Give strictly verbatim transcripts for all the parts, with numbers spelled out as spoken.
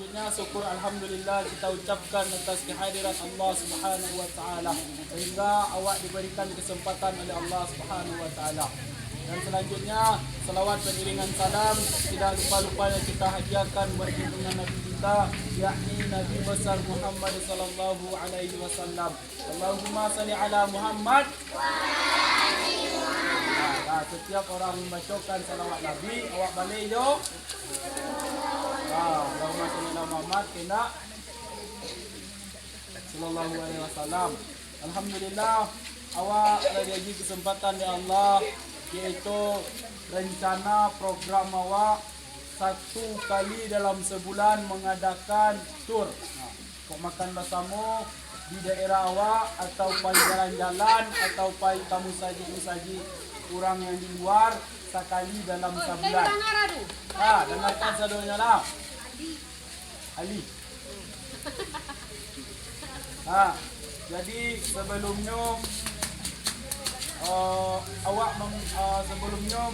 Selanjutnya, syukur alhamdulillah kita ucapkan atas kehadiran Allah Subhanahu wa Taala, sehingga awak diberikan kesempatan oleh Allah Subhanahu wa Taala. Dan selanjutnya, salawat beriringan salam tidak lupa-lupanya kita hadiahkan buat junjungan Nabi kita, yakni Nabi besar Muhammad sallallahu alaihi wasallam. Allahumma salli ala Muhammad. Nah, nah, setiap orang membacakan salawat Nabi, awak balik jo. Ah, Allahumma salli ala Muhammad, kena. Sallallahu alaihi wasallam. Alhamdulillah, awak lah diagi kesempatan dek Allah, yaitu rencana program awak satu kali dalam sebulan mengadakan tur. Nah, kok makan basamo di daerah awak, atau pai jalan-jalan, atau pai ka musajik-musajik urang yang di luar, sakali dalam sabulan. Ah, dangarkan sadonyo lah. Ali. Ha, jadi sebelumnyo, eh, awak mem-, eh, sebelumnyo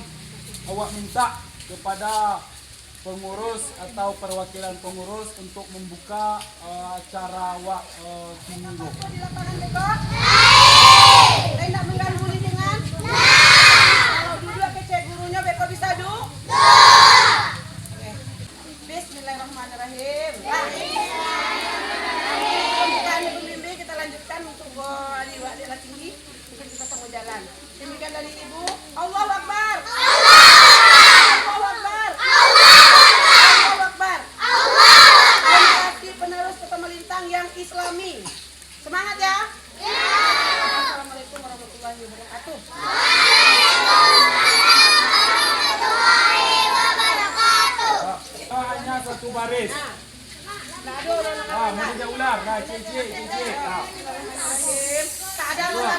awak minta kepada pengurus atau perwakilan pengurus untuk membuka, eh, acara awak, eh, kini ko. Di lapangan beko? Lain nak mengganggu lingkungan? Kalau duduk kecek gurunyo, beko bisa du-, Oke. Bismillahirrahmanirrahim. Pembukaan pembimbing kita lanjutkan untuk, eh, liwat dia lah tinggi. Mungkin kita sama jalan. Demikian dari Ibu. Allahu Akbar. Allahu Akbar. Allahu Akbar. Generasi penerus Kota Malintang yang Islami. Semangat ya. Assalamualaikum warahmatullahi wabarakatuh. Hanya satu baris. Ah, mana dia ular? Nah, cik, cik, cik, cik. Ah. Tak ada ular.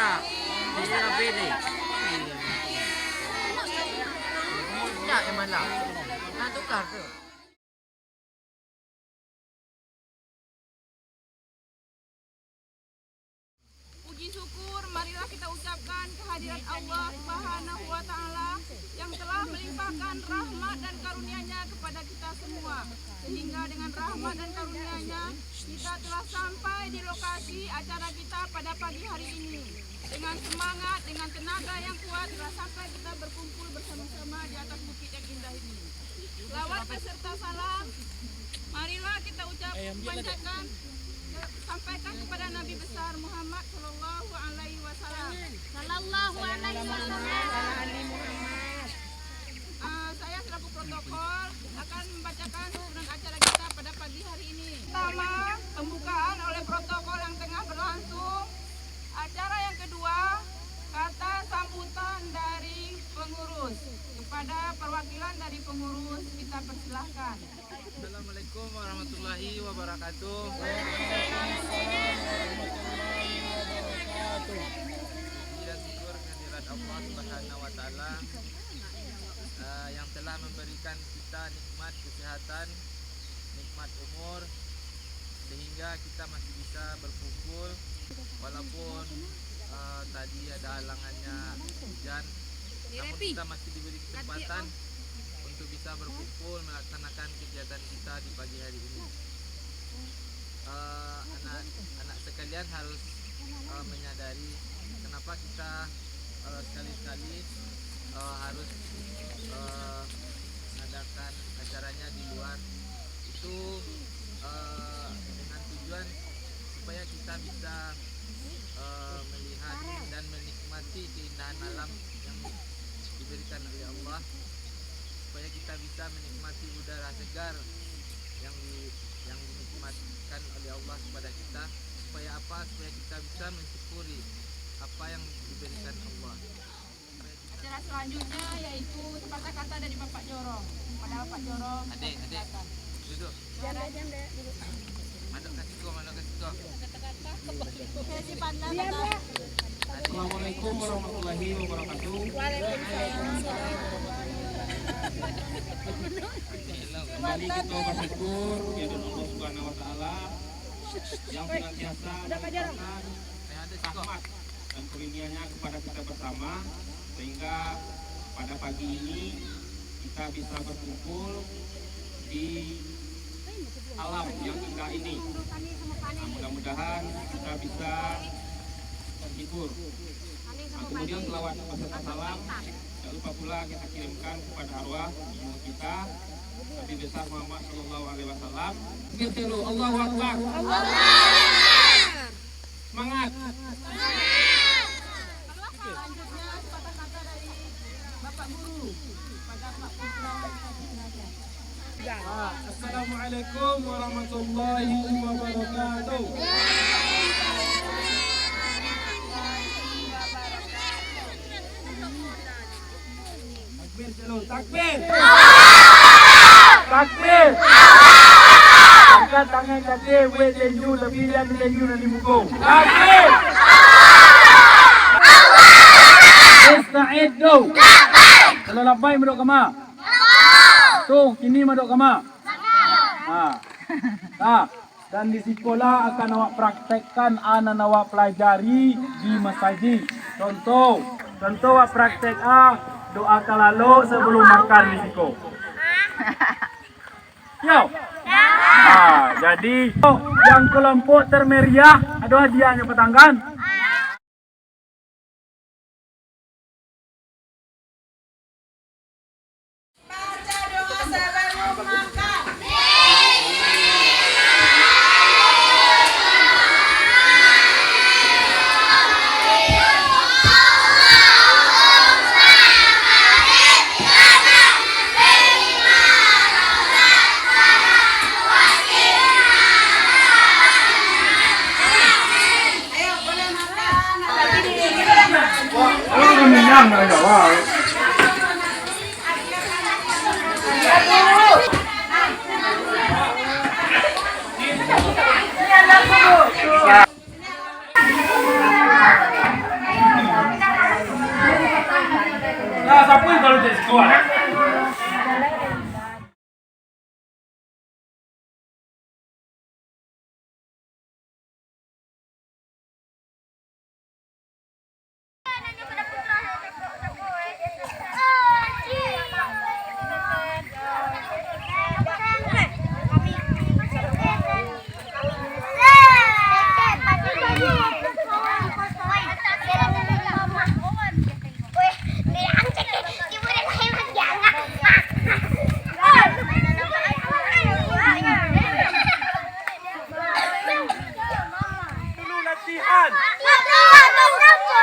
Jadi, lebih ni. Tak, yang malam. Nak tukar tu. Puji syukur marilah kita ucapkan kehadirat Allah Subhanahu wa Ta'ala yang telah melimpahkan rahmat dan karunia-Nya kepada kita semua, sehingga dengan rahmat dan karunia-Nya, kita telah sampai di lokasi acara kita pada pagi hari ini. Dengan semangat, dengan tenaga yang kuat, telah sampai kita berkumpul bersama-sama di atas bukit yang indah ini. Salawat beserta salam, marilah kita ucap, panjatkan, sampaikan kepada Nabi besar Muhammad sallallahu alaihi wasallam. Sallallahu alaihi wasallam. Ah, saya selaku protokol akan membacakan susunan acara kita pada pagi hari ini. Pertama, pembukaan oleh protokol yang tengah berlangsung. Acara yang kedua, kata sambutan dari pengurus. Kepada perwakilan dari pengurus, kita persilahkan. Assalamualaikum warahmatullahi wabarakatuh. Puji dan syukur kehadirat Allah Subhanahu wa Ta'ala, eh, yang telah memberikan kita nikmat kesehatan, nikmat umur, sehingga kita masih bisa berkumpul, walaupun, eh, tadi ada halangannya hujan, namun kita masih diberi kesempatan untuk bisa berkumpul melaksanakan kegiatan kita di pagi hari ini. Eh, anak, anak sekalian harus, eh, menyadari kenapa kita, eh, sekali-sekali, eh, harus, eh, mengadakan acaranya di luar itu, eh, dengan tujuan supaya kita bisa, eh, melihat dan menikmati keindahan alam yang diberikan oleh Allah, supaya kita bisa menikmati udara segar yang di, yang dinikmatkan oleh Allah kepada kita. Supaya apa? Supaya kita bisa mensyukuri apa yang diberikan Allah. Acara selanjutnya yaitu sepatah kata dari Bapak Jorong. Pada Bapak Jorong. Adek, adek. Duduk. Madok ka siko, madok ka siko. Oke, si Fadlan, kata. Assalamualaikum warahmatullahi wabarakatuh. Waalaikumsalam. Kembali kita bersyukur kepada Allah Subhanahu wa Ta'ala yang senantiasa melimpahkan rahmat dan karunia-Nya kepada kita bersama, sehingga pada pagi ini kita bisa berkumpul di alam yang indah ini. Nah, mudah-mudahan kita bisa terhibur. Nah, kemudian selawat beserta salam tak lupa pula kita kirimkan kepada arwah leluhur kita, Nabi besar Muhammad sallallahu alaihi wasallam. Kita dulu, Allahu Akbar. Semangat. Selanjutnya, sepatah kata dari Bapak Guru kepada Pak Putra Haji Raja. Assalamualaikum warahmatullahi wabarakatuh. Takbir, shalom. Takbir. Takbir. Angkat tangan ka ateh, buek tenju, tapi jan tenju nan di muko. Takbir. Musta'id, do. Kalau labai, madok kama. Tu, kini madok kama. Ha. Ha. Dan di sikolah akan awak praktekkan a nan awak pelajari di masajik. Contoh, contoh awak praktek a, doa kalalok sabalum makan di siko. Yo. Ha, jadi, yang kelompok termeriah, ado hadiahnyo, patangkan. Baca doa sabalum makan.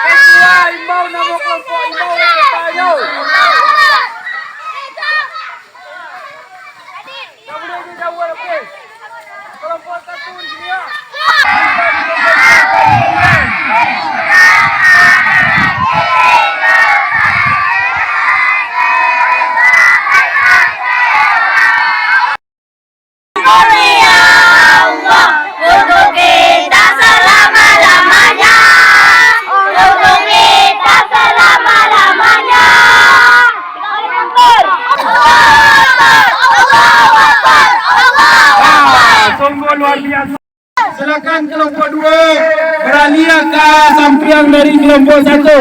Ketua imbau namo kelompok, imbau ketuanyo. Dah buliah jauah-jauah, oke. Kelompok satu di sini, ya. Mulia Allah untuk kita selama-lamanya. Untuk kita selama-lamanya. Allahu Akbar, Allahu Akbar, Allahu Akbar. Wah, sungguh luar biasa. Silakan kelompok dua beralih ka sampiang dari kelompok satu.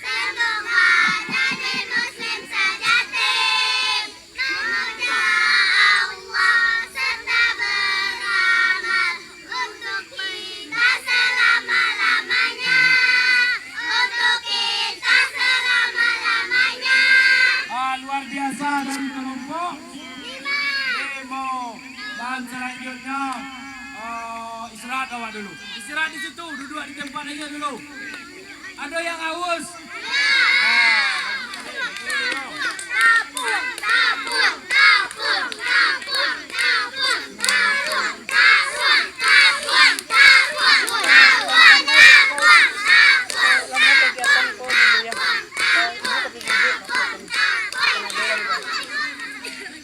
Semoga jadi Muslim sajati. Memuja Allah serta beramal untuk kita selama-lamanya. Untuk kita selama-lamanya. Ah, luar biasa dari kelompok lima. Lima. Dan selanjutnya, ah, istirahat awak dulu. Istirahat di situ, duduk di tempat aja dulu. Ado yang haus?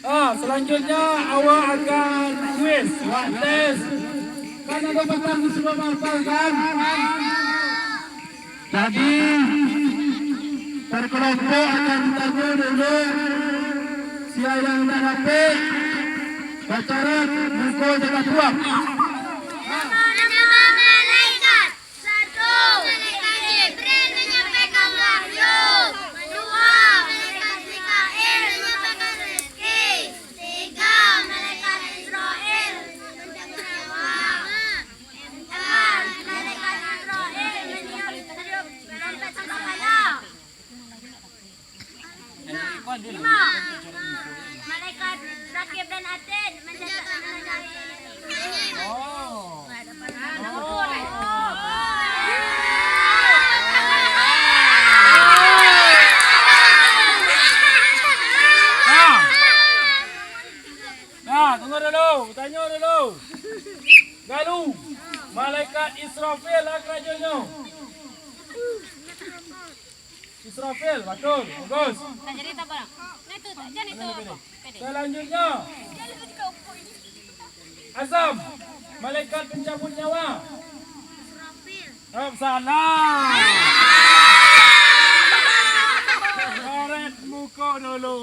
Ah, selanjutnya awak akan kuis, wak tes. Kan ado patang di sudah mahafal, kan? Jadi, per kelompok akan ditanyo dulu, sia yang indak dapek, bacarat, muko jo kapuak. Nama malaikat? Satu. Malaikat Jibril menyampaikan wahyu. Dua. Malaikat Mikail menyampaikan rezeki. Tiga. Malaikat Israel mencabut nyawa. Empat. Malaikat Israel meniup trompet sangkakala. Lima. Malaikat Rakib dan Atid mencatat menandai. Oh. Nah. Nah, tunggu dulu, tanyo dulu. Galu, malaikat Israfil lah karajonyo. Israfil, batul, bagus. Nah, jadi tak apa. Nah, itu, jangan itu. Pilih, pilih. Pilih. Selanjutnya, Azam, malaikat pencabut nyawa. Israfil. Oh, salah. Karet muko dulu.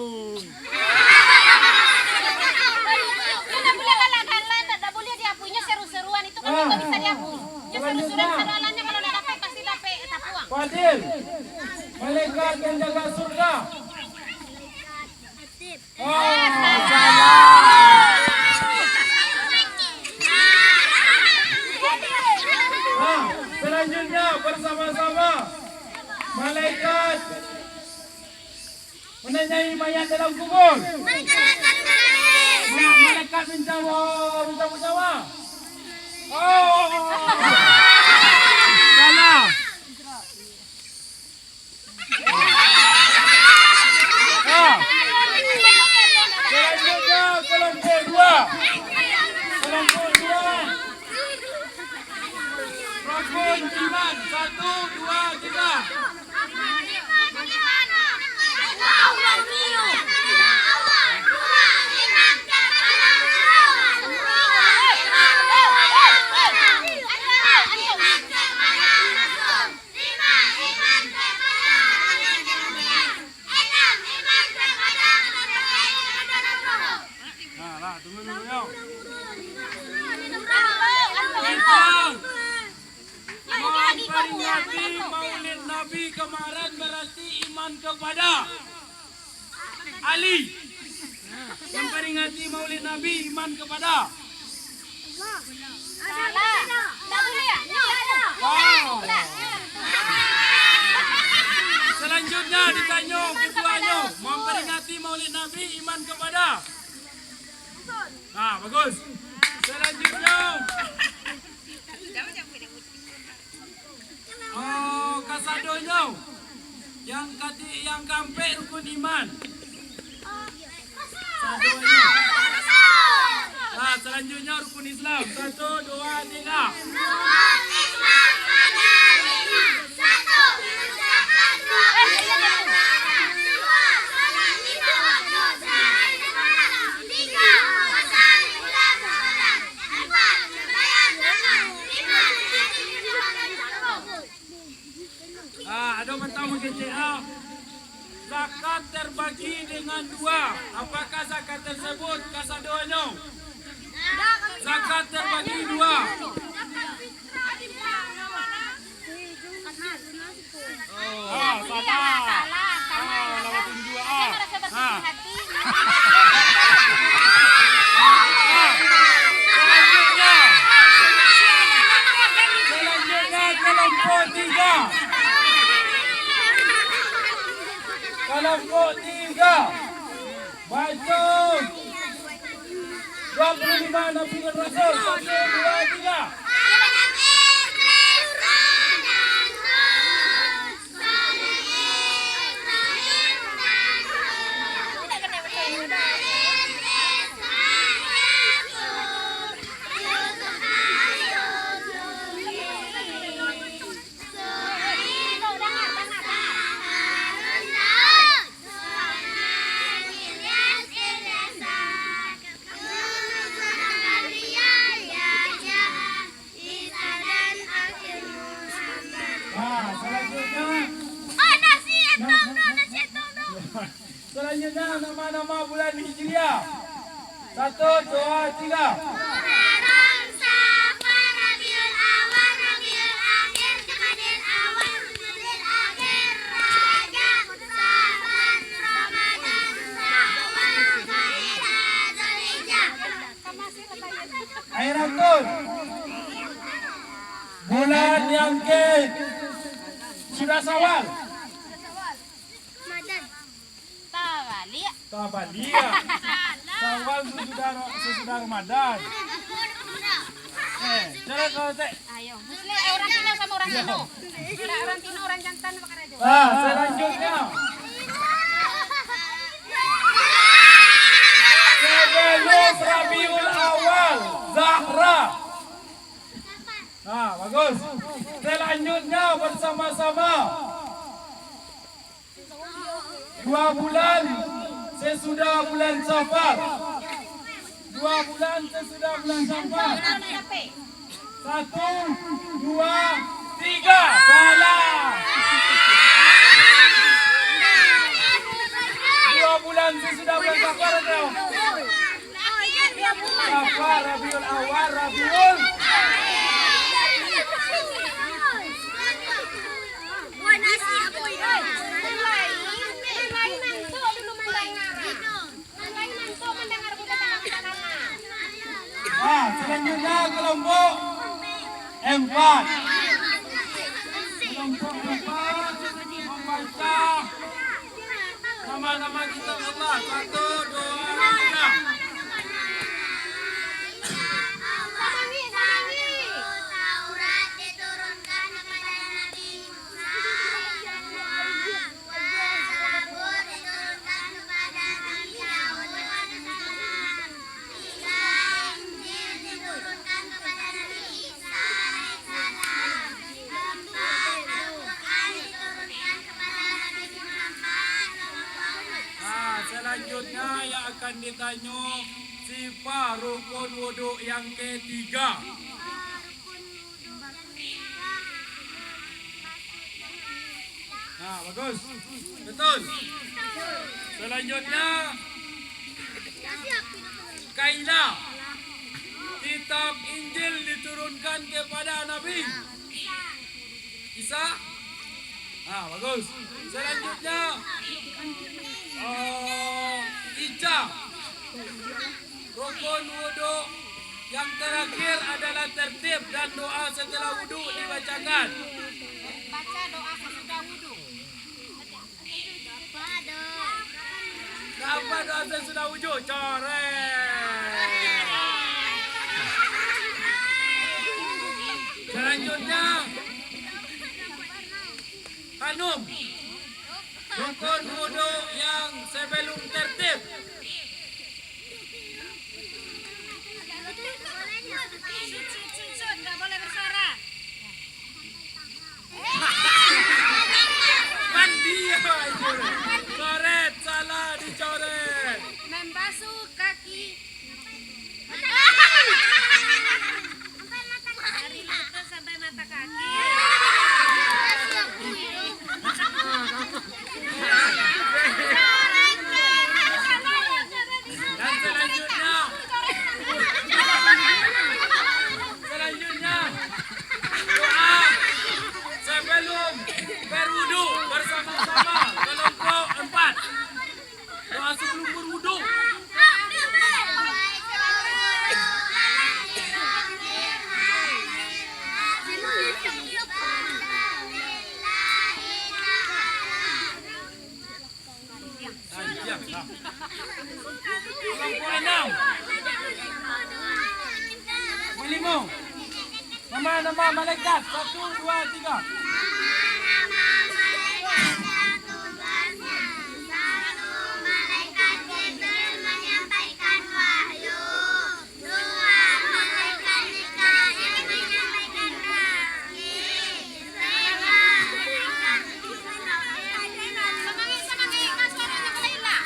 Ndak buliah galak-galak, ndak buliah diapuinyo seru-seruan itu kan. Ah. Ndak bisa diapui. Nyo seru-seruan, seru alanyo kalau ndak dapek, pasti dapek tapuang. Fadil, malaikat penjaga surga. Oh, salah. Nah, selanjutnya bersama-sama malaikat menanyai mayat dalam kubur. Malaikat menjawab, menjawab, menjawab. Oh, salah. Nah, selanjutnya kelompok dua. Kelompok dua. Rukun iman. Satu, dua, tiga. Lima, iman kepada malaikat. Enam, iman kepada malaikat. Nah, lah, tunggu dulu, yo. Kita memperingati Maulid Nabi kemarin berarti iman kepada Ali. Memperingati Maulid Nabi, iman kepada Bagus. Salanjuiknyo. Oh, kasadonyo. Yang kati-, yang kaampek rukun iman. Sadonyo. Nah, salanjuiknyo rukun Islam. Satu, dua, tiga. Ah, ado patang mangecek, ah. Zakat terbagi dengan dua. Apakah zakat tersebut? Kasadonyo. Zakat terbagi dua. Oh, salah. Ah, lawan tujuh dua, ah. Ah. Ah. Salanjuiknyo. Salanjuiknyo, kelompok tiga. Kelompok tiga. Baco. Dua puluh lima Nabi dan Rasul. Satu, dua, tiga. Nah, salanjuiknyo. Oh, nasi entong tu, nasi entong tu. Salanjuiknyo, nama-nama bulan Hijriah. Satu, dua, tiga. Muharram, Safar, Rabiul Awal, Rabiul Akhir, Jumadil Awal, Jumadil Akhir, Rajab, Safar, Ramadan, Syawal, Zulhijjah, Zulhijjah. Khairatun. Bulan yang ke sudah Syawal. Ramadan. Tabaliak. Tabaliak. Syawal sesudah, sesudah Ramadan. Eh, cara kau, Tek. Ayo. Muslim, eh, orang Cina sama orang Cina. Orang, orang Cina, orang jantan, apa karajo? Ah, salanjuiknyo. Sabalun Rabiul Awal, Zahra. Ah, bagus. Salanjuiknyo, basamo-samo. Dua bulan sasudah bulan Safar. Dua bulan sasudah bulan Safar. Satu, dua, tiga. Salah. Dua bulan sasudah bulan Safar, atau? Safar, Rabiul Awal, Rabiul. Ah, salanjuiknyo kelompok empat. Kelompok empat membaca nama-nama kitab Allah. Satu, dua, tiga. Nah, salanjuiknyo yang akan ditanyo, siapa rukun wuduk yang katigo? Nah, bagus. Betul. Salanjuiknyo, kaina kitab Injil diturunkan kepada Nabi Isa. Ah, bagus. Salanjuiknyo, oh, ica. Rukun wuduk yang terakhir adalah tertib dan doa setelah wuduk dibacakan. Baca doa sesudah wuduk. Napa doa sesudah wuduk? Corek. Selanjutnya, Hanum. Rukun wudhu yang sebelum tertib. Cut, cut, cut, cut, nggak boleh bersuara. Kan dia itu. Coret, salah dicoret. Membasuh kaki. Dari lutut sampai mata kaki. Dan selanjutnya, selanjutnya, doa sebelum berwudu bersama-sama, kelompok empat. Doa sebelum berwudu. Kelompok enam. Limo. Nama-nama malaikat. Satu, dua, tiga. Nama-nama malaikat. Satu, dua, tiga. Satu, malaikat Jibril menyampaikan wahyu. Dua, malaikat Mikail menyampaikan rezeki. Tiga, malaikat Israfil. Semangat, semangat. Mas, suaranya mulai hilang.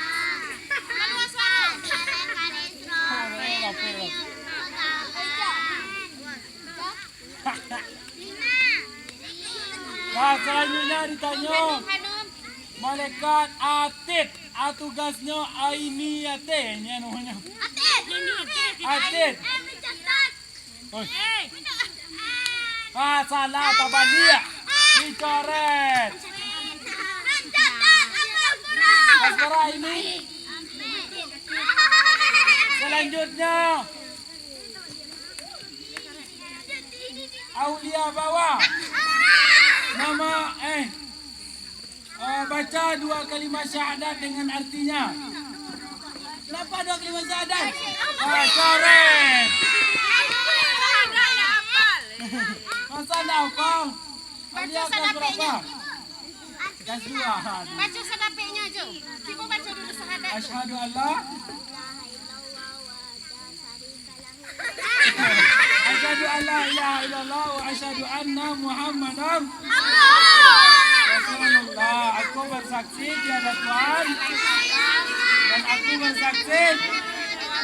Keluar suara. Malaikat Israfil menyampaikan Nah, salanjuiknyo ditanyo, malaikat Atid, a tugasnyo aini ateh, nyo namonyo. Atid. Oi. Ah, salah, tabaliak. Dicoret. Kasbara ini. Salanjuiknyo. Aulia Bawa. Nama, eh, eh, baca dua kalimat syahadat dengan artinya. Kenapa dua kalimat syahadat? Ah, coret. Masa ndak hafal? Aulia kelas berapa? Kelas dua. Baca sadapeknyo ajo. Cubo baca dulu syahadat tu. Asyhadu alla Asyhadu an la ilaha illallah wa asyhadu anna Muhammadar Rasulullah. Aku bersaksi tiada Tuhan dan aku bersaksi,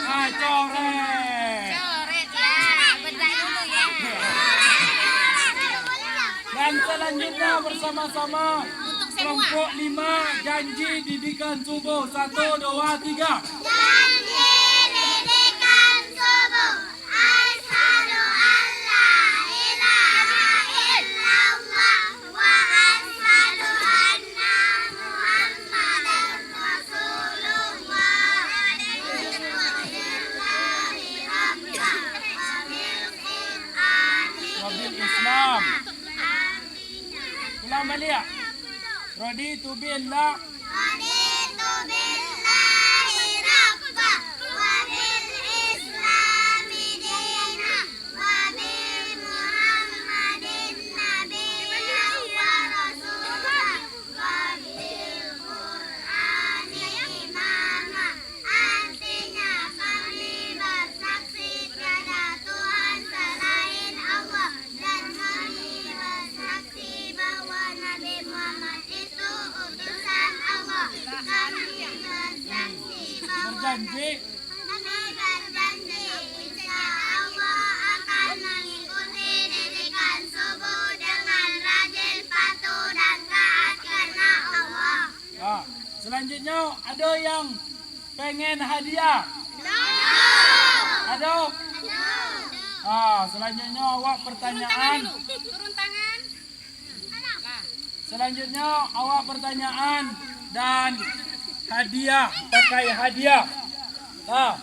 ah, coret. Coret ya, bedak dulu ya. Dan selanjutnya bersama-sama kelompok lima, janji didikan subuh. Satu, dua, tiga. Janji didikan subuh. Asyhadu an la ilaha illallah wa asyhadu anna Muhammadan Rasulullah. Wabil Islam. Ulang baliak. Raditu billah. Raditu billahi rabba, wa bil islami dina, wa bi Muhammadin nabiyya wa rasula, wa bil Qur'ani imama. Artinya, kami bersaksi tiada Tuhan selain Allah, dan kami bersaksi bahwa Nabi Muhammad itu utusan Allah. Kami bersaksi bahwa Berjanji. Kami berjanji, insya Allah akan mengikuti didikan subuh dengan rajin, patuh, dan taat karena Allah. Ah, selanjutnya, ada yang pengen hadiah? Ado? Ah, selanjutnya awak pertanyaan. Turun tangan. Selanjutnya awak pertanyaan dan hadiah, pakai hadiah. Ah.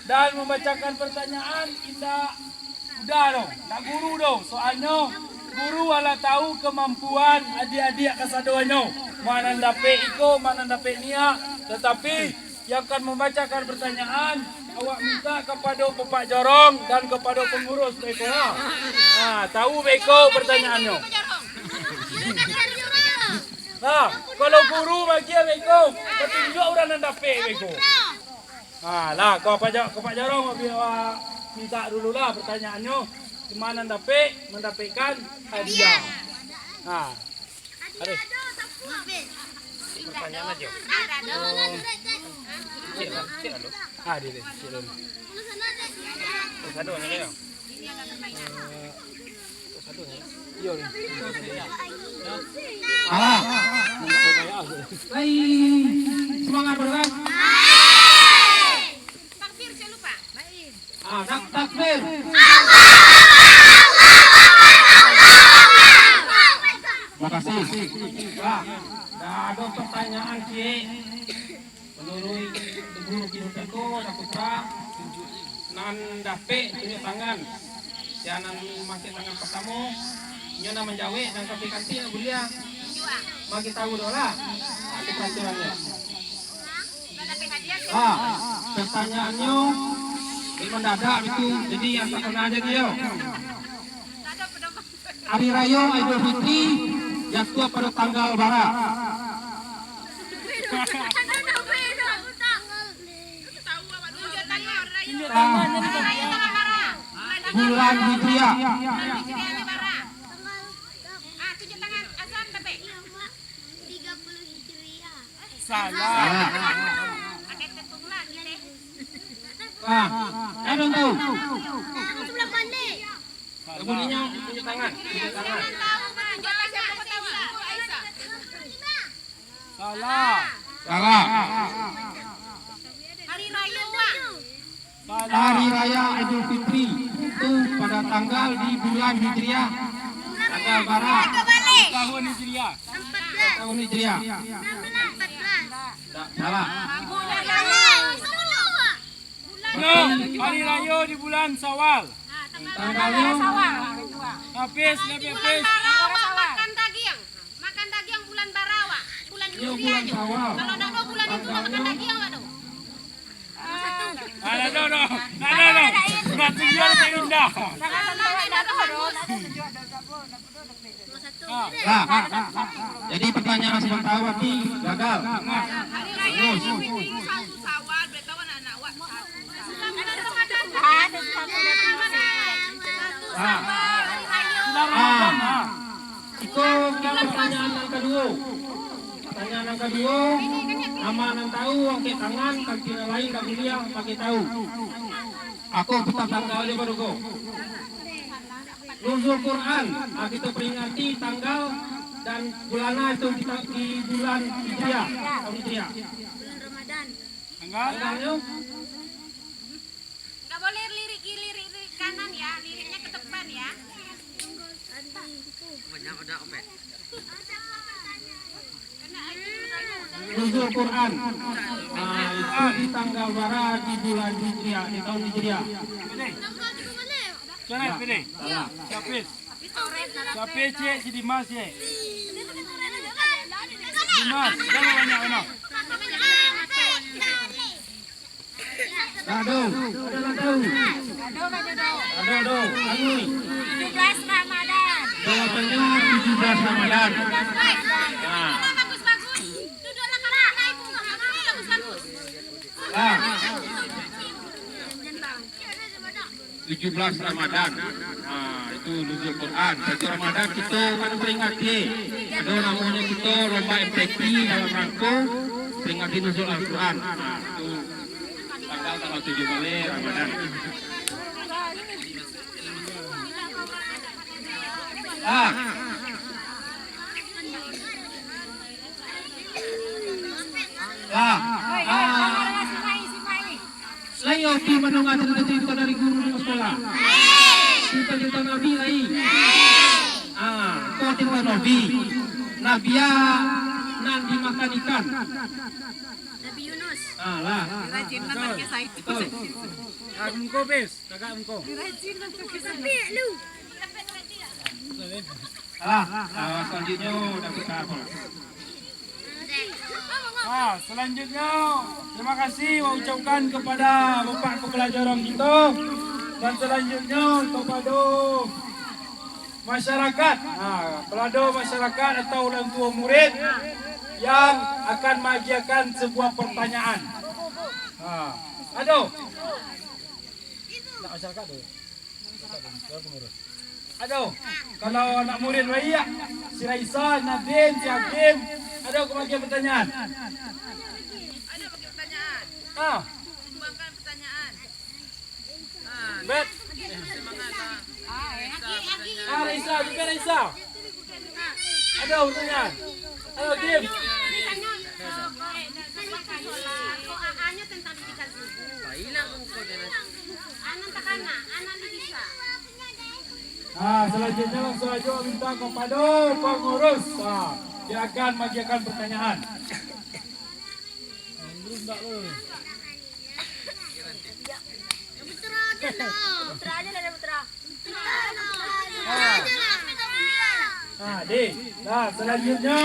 Dan membacakan pertanyaan indak Udah doh, ndak guru doh. Soalnyo guru alah tahu kemampuan adiak-adiak kasadonyo. Ma nan dapek iko, ma nan dapek niak. Tetapi yang akan membacakan pertanyaan Awak minta kapado Bapak Jorong dan kapado pangurus beko. Ha, tahu beko pertanyaannyo. Nah, kalau guru bagian beko, patunjuak urang nan dapek beko. Ha, lah, kalau Pak Ja-, kalau Pak Jorong, awak minta dulu lah pertanyaannyo. Cuma nan dapek, mendapekkan hadiah. Ha. Ada. Pertanyaan aja. Cik lah, cik lah tu. Ah, dia, dia, cik dulu. Satu aja ya. Satu aja. Iya, iya. Ah. Hai, semangat, bro. Takbir, jangan lupa. Ah, tak-, takbir. Makasih. Ah, dah ada pertanyaan, Cik. Menurut guru kita ko, ada putra, nan dapek tunjuk tangan. Siya nan masih tangan pertamo, inyo nan manjawek, nan kanti-kanti nan buliah. Bagi tahu doh lah. Ah, itu peraturannya. Ah, pertanyaannyo, eh, mendadak itu, jadi yang tak pernah jadi yo. Hari Rayo Idul Fitri jatuah pada tanggal bara? Bulan Hijriah. Salah. Salah. Ah, ada yang tahu? Bunyinya tunjuk tangan, tunjuk tangan. Salah. Salah. Hari Rayo, Wak. Salah. Hari Raya Idul Fitri itu pada tanggal di bulan Hijriah, tanggal bara? Tahun Hijriah. Tahun Hijriah. Salah. No, hari rayo di bulan Syawal. Tanggalnyo? Habis, Nabi habis. Makan dagiang. Makan dagiang bulan bara, Wak. Bulan Hijriah aja. Kalau ndak ado bulan itu, ndak makan dagiang, Wak, tu. Ah, ndak ado, ndak ado. Ndak tinggi, ndak indah. Nah, jadi pertanyaan sementara ti gagal. Bagus. Ah. Ah. Iko ka pertanyaan nan kaduo. Pertanyaan nan kaduo, amak nan tahu angkek tangan, kanti nan lain dak buliah pakai tahu. Ako putar tanggal aja baru ko. Nuzul Quran, ah, kita peringati tanggal dan bulan itu kita di bulan Hijriah, tahun Hijriah. Bulan Ramadan. Tanggal? Tanggalnyo? Nggak boleh lirik kiri, lirik kanan ya, liriknya ke depan ya. Banyak udah, Om, eh. Nuzul Quran. Ah, itu di tanggal bara di bulan Hijriah, di tahun Hijriah. Pilih. Coret, pilih. Salah. Siapis. Siapis, Cik, si Dimas, Cik. Dimas, jangan banyak, banyak. Aduh, ada lah tahu. Aduh, aduh, aduh. Aduh, aduh, aduh. Tujuh belas Ramadan. Jawabannya tujuh belas Ramadan. Nah. Bagus, bagus. Duduklah, Kakak. Bagus, bagus. Ah. Tujuh belas Ramadan. Ah, itu Nuzul Quran. Satu Ramadan kita kan peringati. Ada namanya kita lomba M T Q dalam rangka peringati Nuzul Al-Quran. Ah, itu tanggal, tanggal tujuh belas Ramadan. Ah. Ah. Ah. Lai oke mandanga carito-carito dari guru di sekolah? Carito-carito Nabi lai? Ah, ko carito Nabi. Nabi a nan dimakan ikan. Nabi Yunus. Ah, lah. Rajin banget ke saya. Betul. Kagak muko, Pis. Kagak muko. Rajin banget ke saya. Ah, ah, selanjutnya udah kita apa? Ah, selanjutnya, terima kasih wak ucapkan kepada Bapak Kepala Jorong kita. Dan selanjutnya, kepada masyarakat, ha, pelado masyarakat atau orang tua murid yang akan maagiahkan sebuah pertanyaan. Ha, ado? Nak masyarakat tu? Ado? Kalau anak murid wak, si Raisa, Nadin, si Hakim, ado ka maagiah pertanyaan? Ado bagi pertanyaan. Ah. Sumbangkan pertanyaan. Bet. Ah, Raisa, juga Raisa. Ado pertanyaan. Ado, Kim. Ah, selanjutnya langsung aja minta kepada pengurus. Ah, dia akan maagiahkan pertanyaan. Putra aja lah, putra. Ah, deh. Nah, selanjutnya.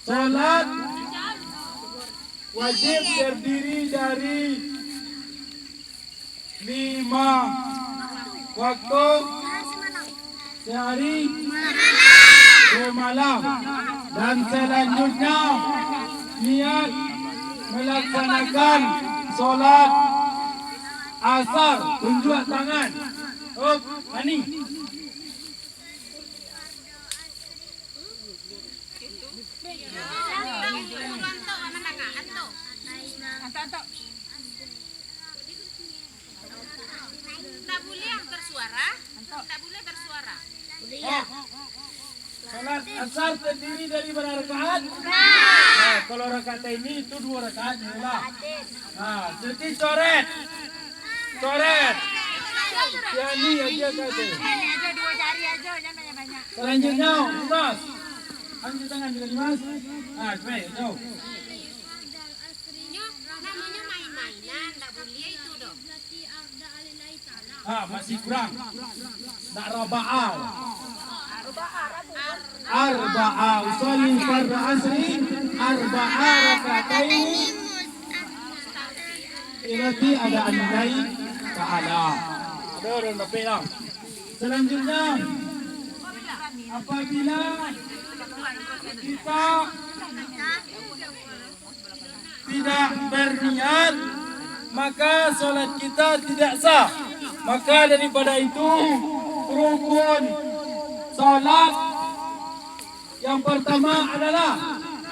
Salat wajib terdiri dari lima waktu sehari semalam. Dan selanjutnya, niat melaksanakan salat asar, tunjuk tangan. Oh, ani. Tak boleh bersuara. Tak boleh bersuara. Salat asar terdiri dari berapa rakaat? Nah, kalau rakaat ini itu dua rakaat, lah. Nah, jadi coret. Coret. Yang ni aja kata. Aja dua jari aja, jangan banyak-banyak. Selanjutnya, Dimas. Angkat tangan juga, Dimas. Ah, baik, jauh. Nyo, namonyo main-mainan, ndak buliah itu doh. Ah, masih kurang. Ndak raba'a. Arba'a. Usalli fardhu asri arba'a rakataini. Berarti ada an-nidai ta'ala. Ada orang dapat lah. Selanjutnya, apabila kita tidak berniat, maka salat kita tidak sah. Maka daripada itu, rukun salat yang pertama adalah,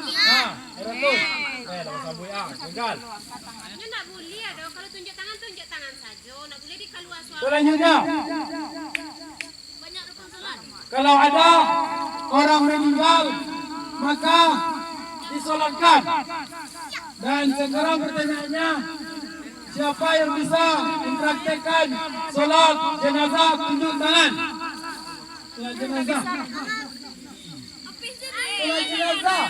ha, orang tu. Eh, dah pasal buik ah, gagal. Nyo ndak buliah doh, kalau tunjuk tangan, tunjuk tangan sajo. Ndak buliah dikaluar suara. Selanjutnya, kalau ada orang meninggal, maka disolatkan. Dan sekarang pertanyaannya, siapa yang bisa mempraktekkan solat jenazah, tunjuk tangan. Solat jenazah. Solat jenazah.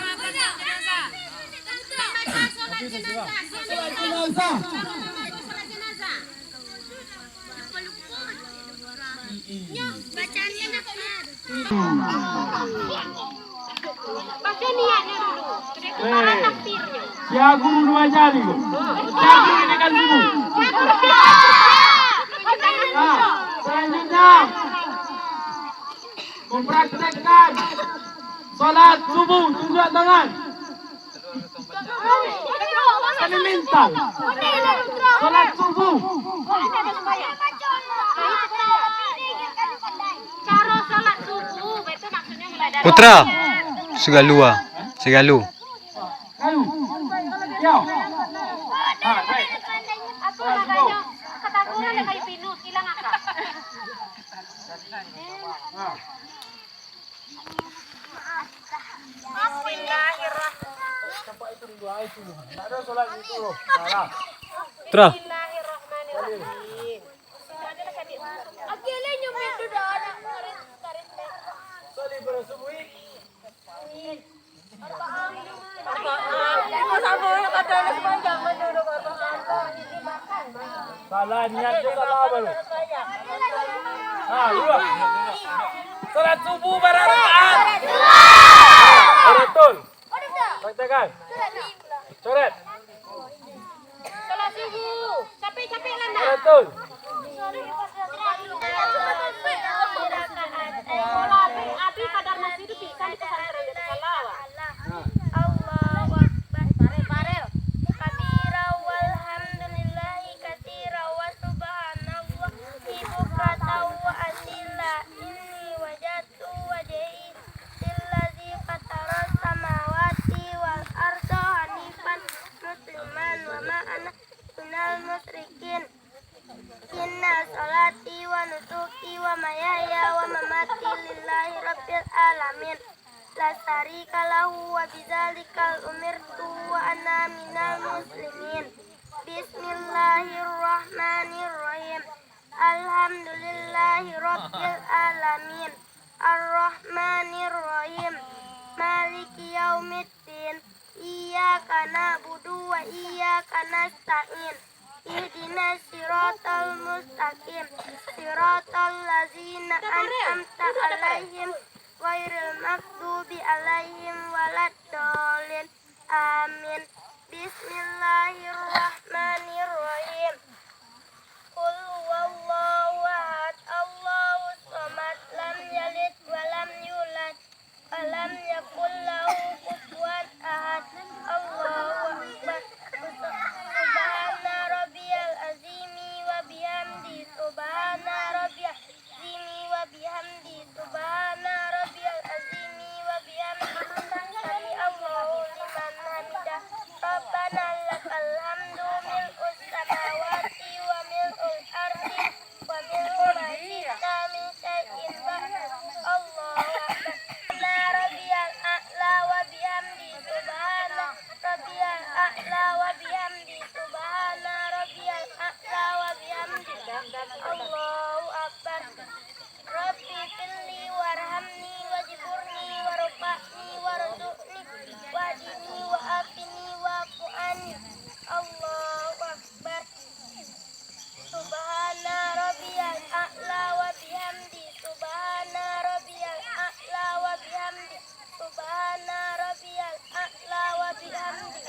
Solat jenazah. Sia guru dua jari tu. Sia guru ini kan guru. Nah, selanjutnya, mempraktekkan salat subuh, tunjuk tangan. Kami minta salat subuh. Putra, Segalu ah. Segalu. Kayu. Yo. Ha, baik. Aku nak kayu. Ketakutan ada kayu pinus, hilang akal. Ha. Bismillahirrahmanirrahim. Terus. Bismillahirrahmanirrahim. Salah niat tu salah apa tu? Ha, dua. Salat subuh bara rakaat? Karatul. Taktakan. Coret. Salah subuh. Capek-capek lah, nak. Karatul. Kalau Abi, Abi kadar nasi tu pisang di pesantren, dia salah, wak. Allahu Akbar. Kabira walhamdulillahi katsira wa subhanallahi bukratan wa asila. Inni wajjahtu wajhiya lillazi fataras samawati wal arda hanifan musliman wa ma ana minal musyrikin. Inna sholati wa nusuki wa mahyaya wa mamati lillahi rabbil alamin. La syarika lahu wa bidzalika umirtu wa ana minal muslimin. Bismillahirrahmanirrahim. Alhamdulillahi rabbil alamin. Arrahmanirrahim. Maliki yaumiddin. Iyyaka na'budu wa iyyaka nasta'in. Ihdinas siratal mustaqim. Siratal ladzina an'amta 'alaihim ghairil maghdubi 'alaihim waladdallin. Amin. Bismillahirrahmanirrahim. Qul huwallahu ahad, Allahus samad, lam yalid wa lam yulad, wa lam yakul lahu kufuwan ahad. Allahu Akbar. Subhana rabbiyal azimi wa bihamdi. Subhana rabbiyal azimi wa bihamdi. Subhana rabbiyal azimi wa bihamdi. Sami Allahu liman hamidah. Rabbana lakal hamdu mil'us samawati wa mil'ul ardi wa mil'u ma syi'ta min syai'in ba'du. Allahu Akbar. Subhana rabbiyal a'la wa bihamdi. Subhana rabbiyal a'la wa bihamdi. Subhana rabbiyal a'la wa bihamdi. Allahu Akbar. Rabbi firli warhamni wajburni warfa'ni warzuqni wahdini wa'afini wa'fu anni. Allahu Akbar. Subhana rabbiyal a'la wa bihamdi. Subhana rabbiyal a'la wa bihamdi. Subhana rabbiyal a'la wa bihamdi.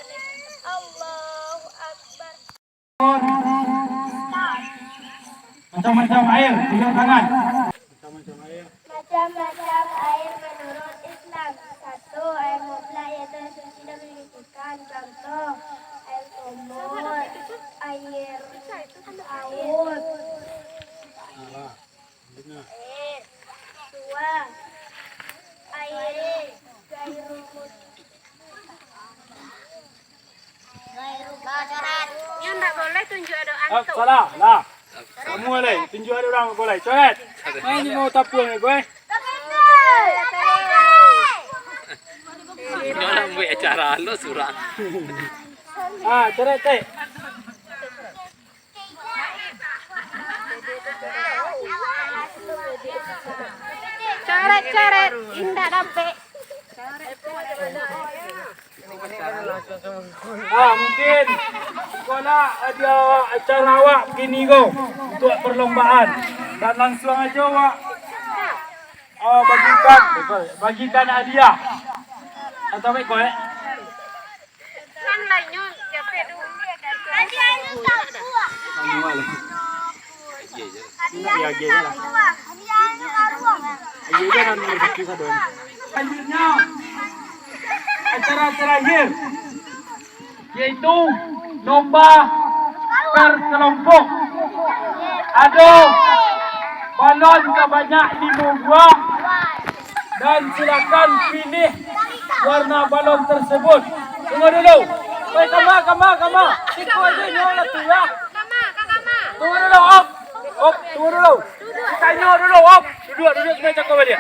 Allahu Akbar. Macam-macam air, tiga tangan. Macam-macam air. Macam-macam air menurut Islam. Satu, air mutlak, yaitu yang suci dan menyucikan. Contoh, air sumur, air laut. Salah. Benar. Dua, air gairu mut- Nyo ndak boleh tunjuk ado antu. Salah, lah. Kamu lai, tunjuk ado urang boleh. Coret. Main ni mau tapuang ni, boy. Nyo nak buek acara lo surang. Ah, coret, cek. Coret-coret, indak dapek. Ah, mungkin iko lah hadiah acara awak kini ko untuk perlombaan. Dan langsung aja awak, ah, bagikan, bagikan hadiah. Atau baik ko, eh? Selanjutnya, acara terakhir, yaitu lomba per kelompok. Ado balon sabanyak limo buah. Dan silakan pilih warna balon tersebut. Tunggu dulu. Woi, kama, kama, kama. Siko aja nyo lah tu lah. Tunggu dulu, Op. Op, tunggu dulu. Kita nyo dulu, Op. Duduk, duduk, kita cakap balik.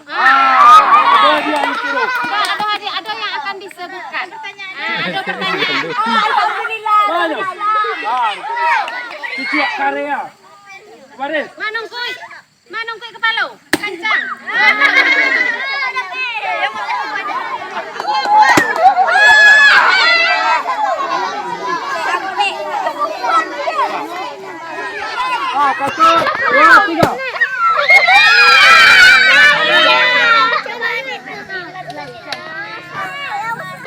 Ah, ado hadiah, ado hadiah, ado yang akan disebutkan. Ah, ado pertanyaan. Alhamdulillah. Mana? Ah, cucuk karya. Baris. Manungkui. Manungkui kepala. Kancang. Tiga.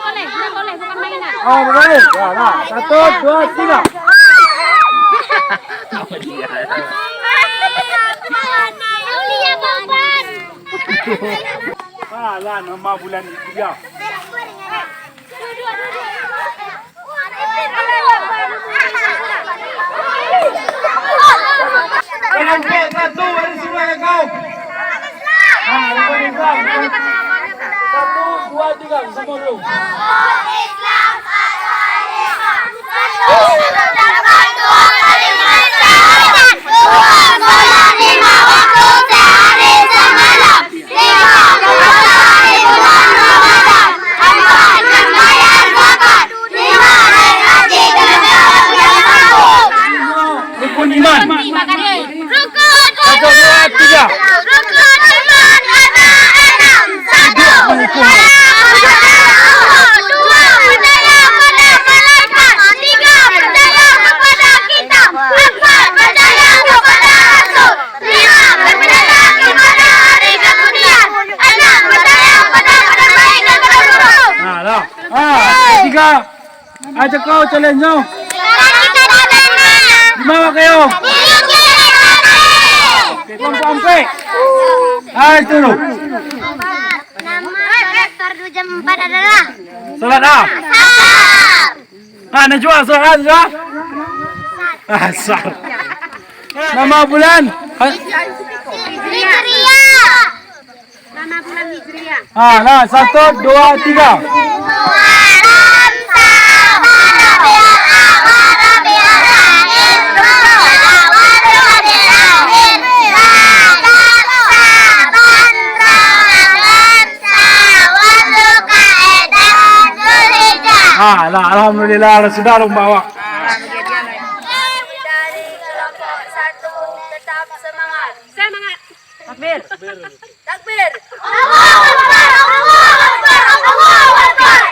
Boleh, boleh, bukan mainan. Oh, boleh. Ya, nah. Satu, dua, tiga. Alah, nama bulan itu ya. Satu, dua, tiga, sama dulu. Rukun iman. Satu, dua, tiga. Rukun iman ada enam. Satu, percaya kepada Allah. Dua, percaya kepada malaikat. Tiga, percaya kepada kitab. Empat, percaya kepada rasul. Lima, percaya kepada hari kemudian. Enam, percaya kepada kabar baik dan kabar buruk. Nah, dah. Ah, ketiga. Aja kau challenge kau. Di mana kayo? Oke, kelompok ampek. Ah, itu dulu. Nama salat fardu jam empat adalah? Salat ah. Asar. Ah, Najwa, salat ah, Najwa. Asar. Nama bulan? Hijriah. Nama bulan Hijriah. Ah, nah, satu, dua, tiga. Muharram, Safar, Rabiul Awal, Rabiul Akhir, Rabiul Awal, Rabiul Akhir, Rajab, Syaban, Ramadan, Syawal, Zulkaidah, Zulhijjah. Ah, lah, alhamdulillah, lah sudah dong bawa. Dari kelompok satu tetap semangat. Semangat. Takbir. Takbir. Allahu Akbar, Allahu Akbar, Allahu Akbar.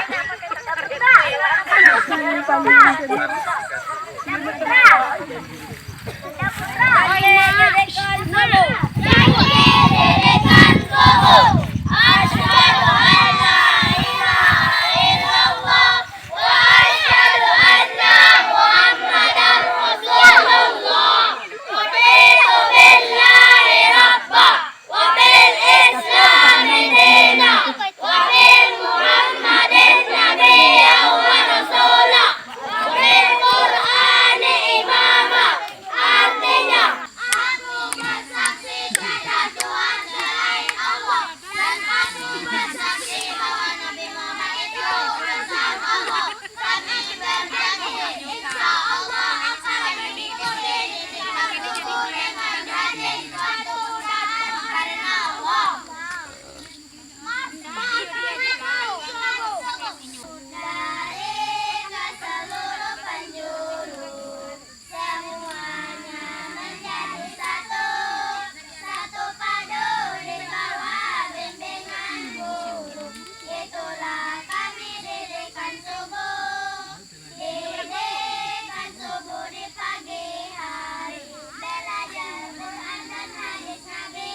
Asyhadu an la ilaha illallah. Wa asyhadu anna Muhammadan Rasulullah. Raditu billahi rabba, wa bil Islami dina, wa bi Muhammadin nabiyya wa rasula, wa bil Qur'ani imama. Artinya, aku bersaksi tiada Tuhan selain Allah, dan aku bersaksi bahwa Nabi Muhammad itu utusan Allah. Kami berjanji, insya Allah akan mengikuti didikan guru dengan hati suatu dan karena Allah. Dari ke seluruh penjuru. Semuanya menjadi satu, satu padu di bawah bimbingan guru. Itulah kami didikan subuh, didikan subuh di pagi hari, belajar Quran dan hadis Nabi,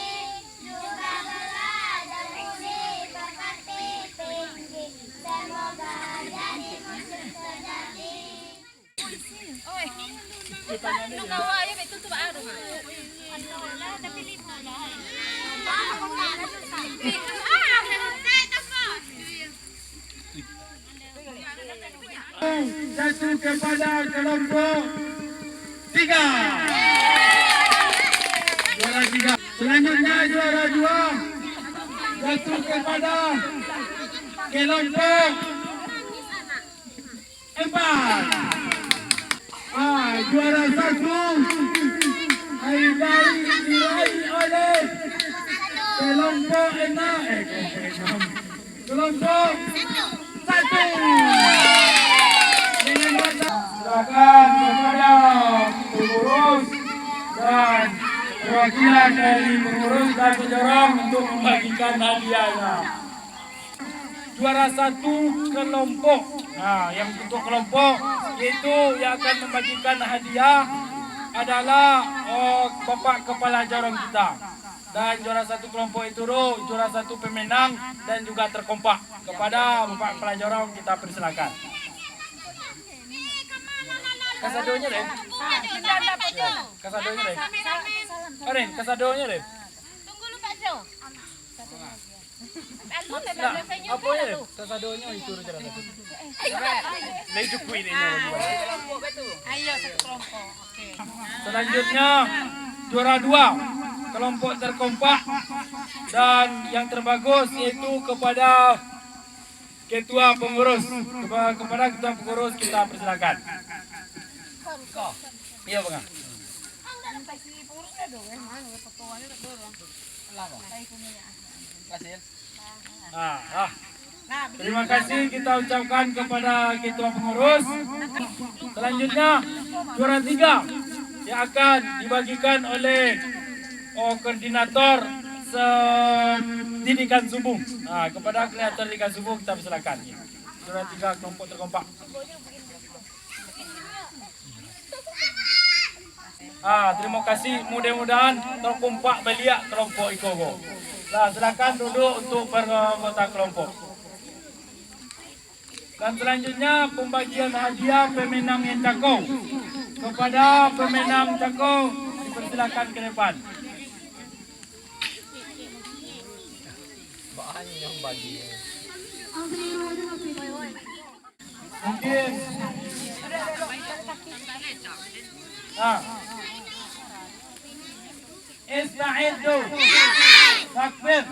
juga belajar budi pekerti tinggi. Semoga jadi muslim sejati. Jatuh kepada kelompok tiga. Juara tiga. Selanjutnya juara dua jatuh kepada kelompok empat. Ah, juara satu, akhir-akhir diraih oleh kelompok enam, eh, kelompok enam. Kelompok satu. Dengan bantang. Silakan kepada pengurus dan perwakilan dari pengurus dan pendorong untuk membagikan hadiahnya. Juara satu kelompok. Nah, yang untuk kelompok, yaitu yang akan membagikan hadiah adalah Oh, Bapak Kepala Jorong kita. Dan juara satu kelompok itu, juara satu pemenang dan juga terkompak. Kepada Bapak Kepala Jorong, kita persilakan. Kasadonyo deh. Kasadonyo deh. Karin, kasadonyo deh. Tunggu lu, Pak Jo. Nah, apo yo? Kasadonyo itu rencana satu. Lah, itu kuih ini. Ayo, satu kelompok. Oke. Selanjutnya, juara dua, kelompok terkompak dan yang terbagus, yaitu kepada ketua pengurus. Kepa-, kepada ketua pengurus kita persilakan. Iya, Bang. Ah, ah. Terima kasih kita ucapkan kepada ketua pengurus. Selanjutnya, juara tiga yang akan dibagikan oleh, oh, koordinator se-, Didikan Subuh. Ah, kepada koordinator Didikan Subuh kita persilakan. Juara tiga kelompok terkompak. Ah, terima kasih. Mudah-mudahan terkompak baliak kelompok iko ko. Nah, silakan duduk untuk para anggota kelompok. Dan selanjutnya, pembagian hadiah pemenang yang cakau. Kepada pemenang cakau, dipersilakan ke depan. Mungkin. Nah. Ista'iddu. Takbir.